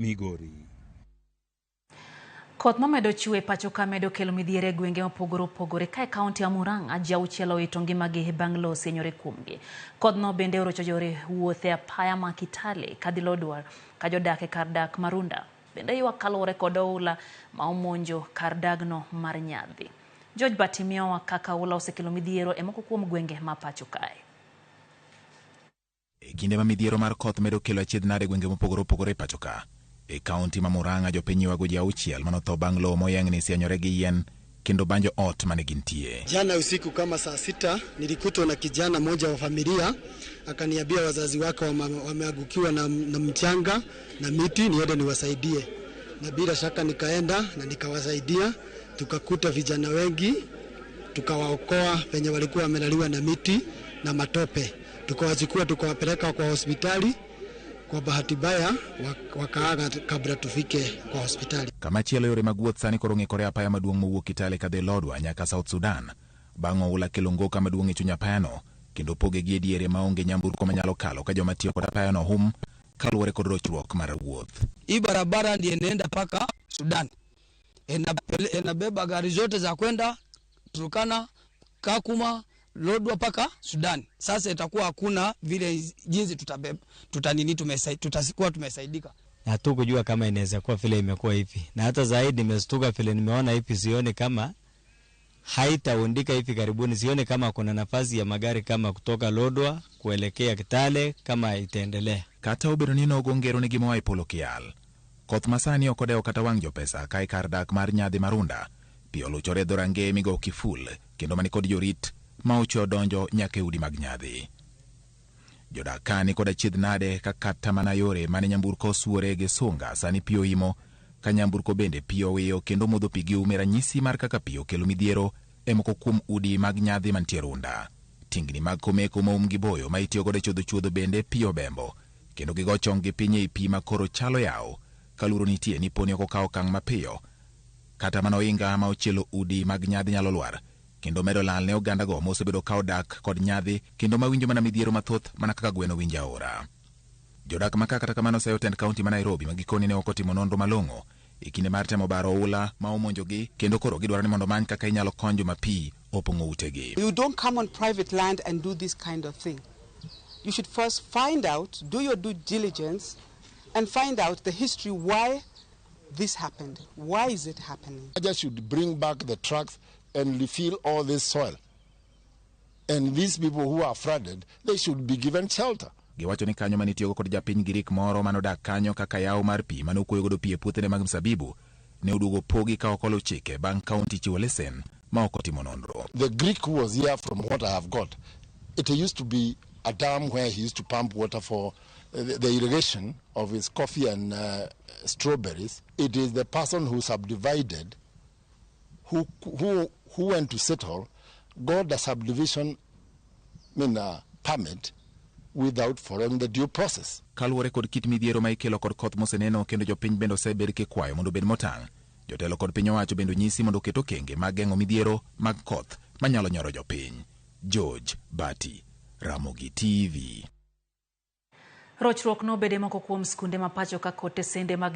Migori. Koth mamedo chwe pacho ka medo kelo midhiero e gwenge mopogore opogore. Ka e kaunti ya Murang'a, ji 6 owito ngimagi bang' lowo sienyore kuomgi. Kodhno bende orocho yore wuoth e apaya ma Kitale kadhi Lodwar ka jodak e kar dak Marunda bende ywak kaluwore kod oula ma omonjo kar dagno mar Nyadhi. George Bati miyowa kaka oula osekelo midhiero e moko kuom gwenge ma pacho kae. E kinde ma midhiero mar koth medo kelo achiedh nade e gwenge mopogore opogore e pacho ka, e kaunti ma Murang'a jopiny ywago ji 6 manotho bang' lowo moyengni sienyore gi yien kendo banjo ot mane gintie. Jana usiku kama saa 6 nilikutwa na kijana mmoja wa familia akaniambia wazazi wake wameangukiwa na mchanga na miti, niende niwasaidie, na bila shaka nikaenda na nikawasaidia, tukakuta vijana wengi tukawaokoa penye walikuwa wamelaliwa na miti na matope, tukawachukua tukawapeleka kwa hospitali. Kwa bahati mbaya wakaaga kabla tufike kwa hospitali. Kamachielo, yore mag wuoth sani koro ng'ikore apaya maduong' mowuok Kitale kadhi Lodwar nyaka South Sudan bang' oula kelo ngoka maduong' e chuny apayano kendo poge gi e diere maonge nyamburko manyalo kalo ka joma tiyo kod apayano hum kaluwore kod rochruok mar wuoth. Hii barabara ndiye inaenda mpaka Sudan, inabeba gari zote za kwenda Turkana, Kakuma, Lodwar mpaka Sudan. Sasa itakuwa hakuna vile jinsi tutabeba, tutanini tutakuwa tumesaidika. Hatukujua kama inaweza kuwa vile imekuwa hivi, na hata zaidi nimestuka vile nimeona hivi, sioni kama haitaundika hivi karibuni, sioni kama kuna nafasi ya magari kama kutoka Lodwar kuelekea Kitale kama itaendelea. Kata obedo ni nogo ngero ni gima oa e polo kial. Koth masani ok odewo kata wang' jopesa ka e kar dak mar Nyadhi Marunda, pi oluchore e dhorangeye migo kiful kendo mani kod jorit ma ochwe odonjo nyaka e udi mag nyadhi. Jodak ka ni kod achiedh nade ka kata mana yore mane nyamburko osuore gi sunga sani pi oimo, ka nyamburko bende pi owiyo kendo modho pi gi ume, ranyisi mar kaka pi okelo midhiero e moko kuom udi mag nyadhi mantie Runda. Tingni mag komeko moum gi boyo ma itiyo godo e chodho chuodho bende pi obembo kendo gigo chong gi piny ei pi ma koro chalo yawo ka luoro nitie ni poni ok okaw okang' mapiyo kata mana ohinga ma ochielo udi mag nyadhi nyalo lwar kendo medo lal ne oganda go mosebedo ka odak kod nyadhi kendo mawinjo mana midhiero mathoth mana kaka gweno winjo aora. Jodak ma ka kata kamano oseyo tend kaunti ma Nairobi ma gikoni ne ok otimo nonro malong'o e kinde mar temo baro oula ma omonjogi kendo koro gidwaro ni mondo omany kaka inyalo kony joma pi opong'o utegi. You don't come on private land and do this kind of thing. You should first find out, do your due diligence, and find out the history why this happened. Why is it happening? Just should bring back the trucks and refill all this soil. And these people who are flooded, they should be given shelter. Giwacho ni kanyo manitiyogo kod japiny Girik moro manodak kanyo kaka yawo mar pi mane okwoyo godo pi e puothene mag mzabibu ne oduogo pogi ka ok oluw chike bang' kaunti chiwo lesen ma ok otimo nonro. The Greek who was here, from what I have got, it used to be a dam where he used to pump water for the irrigation of his coffee and strawberries. It is the person who subdivided, who went to settle, got a subdivision, I mean, permit without following the due process. Kaluwore kod kit midhiero ma ikelo kod koth moseneno kendo jopiny bende osebed kikwayo mondo obed motang'. Jotelo kod piny owacho bende onyisi mondo oket okenge mag geng'o midhiero mag koth manyalo nyoro jopiny. George Bati, Ramogi TV. Rochruok nobede moko kuom skunde ma pacho ka kod tesende mag